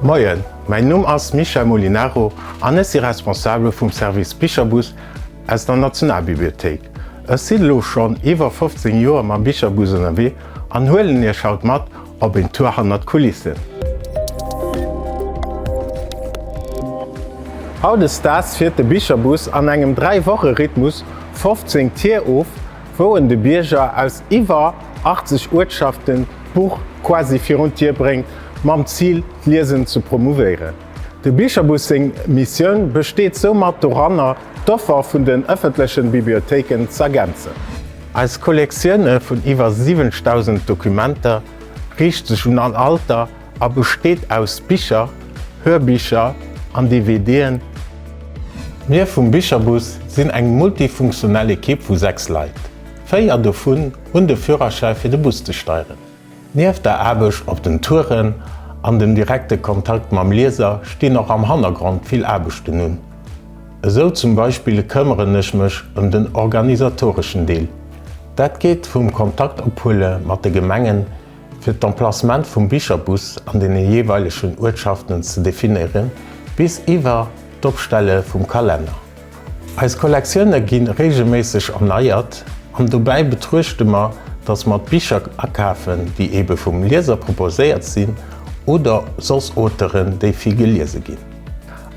Moien, mäin Numm ass Michel Molinaro an ech si Responsabele vum Service Bicherbus aus der Nationalbibliothéik. Ech sinn elo schonn iwwer 15 Joer mam Bicherbus ënnerwee an huelen Iech haut mat op een Tour hannert d'Kulissen. Hautdesdaags fiert de Bicherbus an engem 3 Woche Rhythmus 15 Tier of, wou en de Bierger aus iwwer 80 Uertschaften d'Buch quasi virun d'Dier bréngt, mam Zil d'Liesen ze promouvéieren. De Bicherbus seng Missioun besteet soumat doranner, d'Offer vun den ëffentlechen Bibliothéiken z'ergänzen. Eis Kollektioune vun iwwer 70.000 Dokumenter riicht sech un all Alter a besteet aus Bicher, Hörbicher an DVDen. Mir vum Bicherbus sinn eng multifunktionell Ekipp vu 6 Leit. 4 dovun hunn de Führerschäi fir de Bus ze steieren. Nieft der Aarbecht op den Touren an dem direkte Kontakt mam Lieser stinn och am Hannergrond vill Aarbechten un. Esou zum Beispill këmmeren ech mech ëm den organisatoreschen Deel. Dat geet vum Kontakt ophuele mat de Gemengen, fir d'Emplacement vum Bicherbus an deene jeeweilegen Uertschaften ze definéieren, bis iwwer d'Opstelle vum Kalenner. Eis Kollektioune gi reegelméisseg erneiert an dobäi betruechte mer, dass mer d'Bicher akafen, déi ebe vum Lieser proposéiert sinn oder soss Auteuren, déi vill geliese ginn.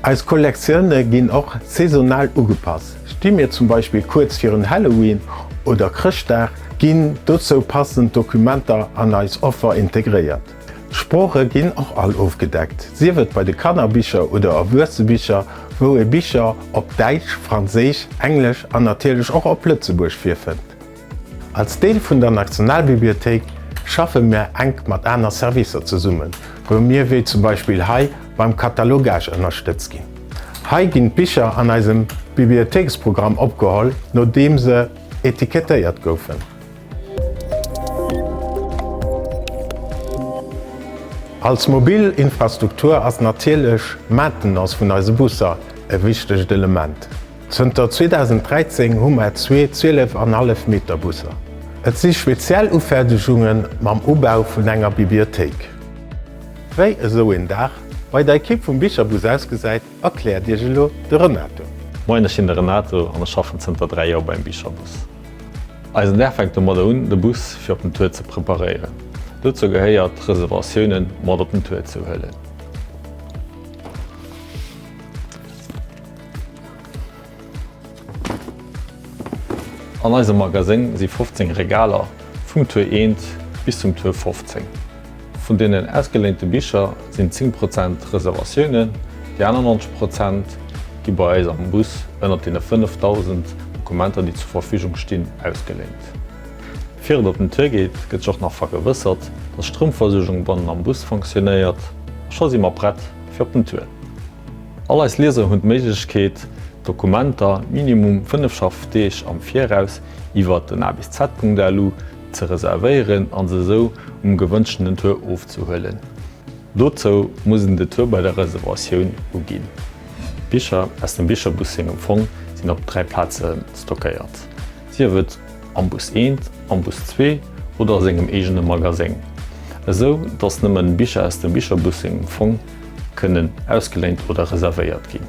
Eis Kollektioune ginn och saisonal ugepasst. Sti mir zum Beispill kuerz virun Halloween oder Chrëschtdag, ginn dozou passend Dokumenter an eis Offer integréiert. D'Sprooche ginn och all ofgedeckt, sief et bei de Kannerbicher oder Erwuessebicher, wou ee Bicher op Däitsch, Franséisch, Englesch an natierlech och op Lëtzebuerg virfënnt. Als Deel vun der Nationalbibliothéik schaffe mir enk mat aner Servicer zesummen, wou mir wéi zum Beispill hei beim Katalogage ënnerstëtzt ginn. Hei ginn d'Bicher an eisem Bibliothéiksprogramm opgeholl, nodeem se etikettéiert goufen. Als mobil Infrastruktur ass natierlech d'Maintenance vun eise Busser e wichtegt Element. Zënter 2013 hu mer zwee 12 an hallef Meter Busser. Et si speziell Ufäerdegunge mam Ubau vun enger Bibliothéik. Wéi esou een Dag bei der Ekipp vum Bicherbus ausgesäit, erkläert Iech elo de Renato. Moien, ech sinn de Renato an ech schaffen zënter 3 Joer beim Bicherbus. Eisen Dag fänkt domadder un, de Bus fir op den Tour ze preparéieren. Dozou gehéiert, Reservatiounen mat op den Tour ze huelen. An eisem Magaséng si 15 Regaler, vum Tour eent bis zum Tour 15. Vun deenen ausgeléinte Bicher sinn 10 Prozent Reservatiounen, déi aner 90 Prozent gi bei eis am Bus ënnert deene 5.000 Dokumenter, déi zur Verfügung stinn, ausgeléint. Fir et op den Tour geet, gëtt sech och nach vergewëssert, dass d'Stroumversuergung bannen am Bus fonctionnéiert a scho si mer prett fir op den Tour. All eis Lieser hunn d'Méiglechkeet, d'Dokumenter minimum 5 Schaffdeeg am Viraus iwwer den abisz.lu ze reservéieren a se esou um gewënschtenen Tour ofzehuelen. Dozou muss een de Tour bei der Reservatioun uginn. D'Bicher aus dem Bicherbus sengem Fong sinn op 3 Plaze stockéiert, sief et am Bus eent, am Bus zwee oder a sengem eegene Magaséng, esou datt nëmmen Bicher aus dem Bicherbus sengem Fong kënnen ausgeléint oder reservéiert ginn.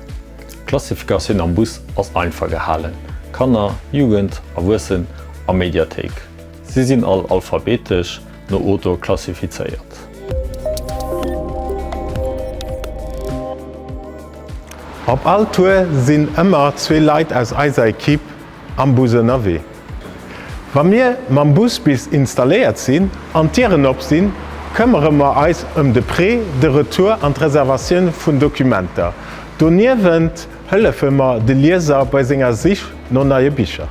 D'Klassifikatioun am Bus ass einfach gehalen, Kanner, Jugend, Erwuessen a Mediathéik. Si sinn all alphabetesch no Auteur klassifizéiert. Op all Tour sinn ëmmer zwee Leit aus eiser Equipe am Bus ënnerwee. Wa mir mam Bus bis installéiert sinn an d'Dieren op sinn, këmmere mer eis ëm de Prêt, de Retour an d'Reservatioun vun Dokumenter. Doniewent hëllefe mer de Lieser bei senger Sich no neie Bicher.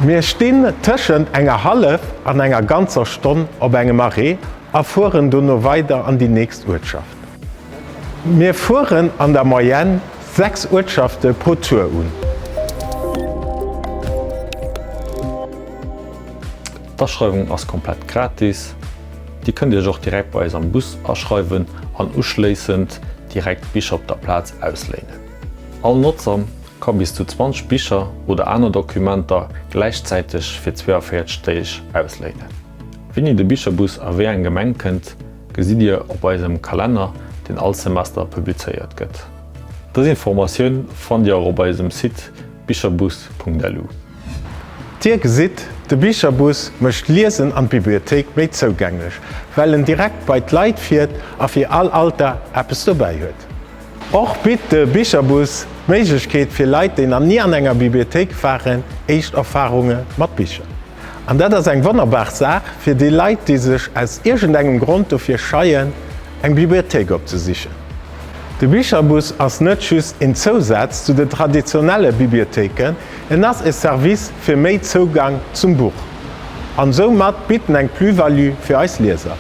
Mir stinn tëschent enger hallef an enger ganzer Stonn op engem Arrêt a fueren dono weider an déi nächst Uertschaft. Mir fueren an der Moyenne 6 Uertschafte pro Tour un. D'Aschreiwung ass komplett gratis. Dir kënnt Iech och direkt bei eis am Bus aschreiwen an uschléissend direkt d'Bicher op der Plaz ausléinen. All Notzer ka bis zu 20 Bicher oder aner Dokumenter gläichzäiteg fir 42 Deeg ausléinen. Wéini de Bicherbus a wéi eng Gemeng kënnt, gesitt Dir op eisem Kalenner, deen all Semester publizéiert gëtt. Dës Informatioun fannt Dir och op eisem Site bicherbus.lu. Dir gesitt, de Bicherbus mécht d'Liesen an d'Bibliothéik méi zougänglech, well en direkt bei d'Leit fiert a fir all Alter eppes dobäi huet. Och bitt de Bicherbus d'Méiglechkeet fir Leit, déi nach ni an enger Bibliothéik waren, éischt Erfarunge mat Bicher. An dat ass eng wonnerbar Saach fir déi Leit, déi sech aus iergendengem Grond dofir scheien, eng Bibliothéik opzesichen. De Bicherbus ass net just een Zousaz zu den traditionelle Bibliothéiken, en ass e Service fir méi Zougang zum Buch. An soumat bitt en eng Plus-value fir eis Lieser.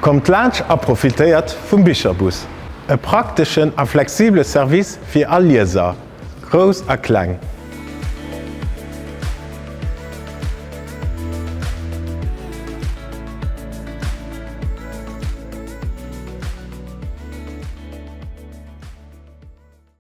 Kommt laanscht a profitéiert vum Bicherbus, e prakteschen a flexible Service fir all Lieser, grouss a kleng.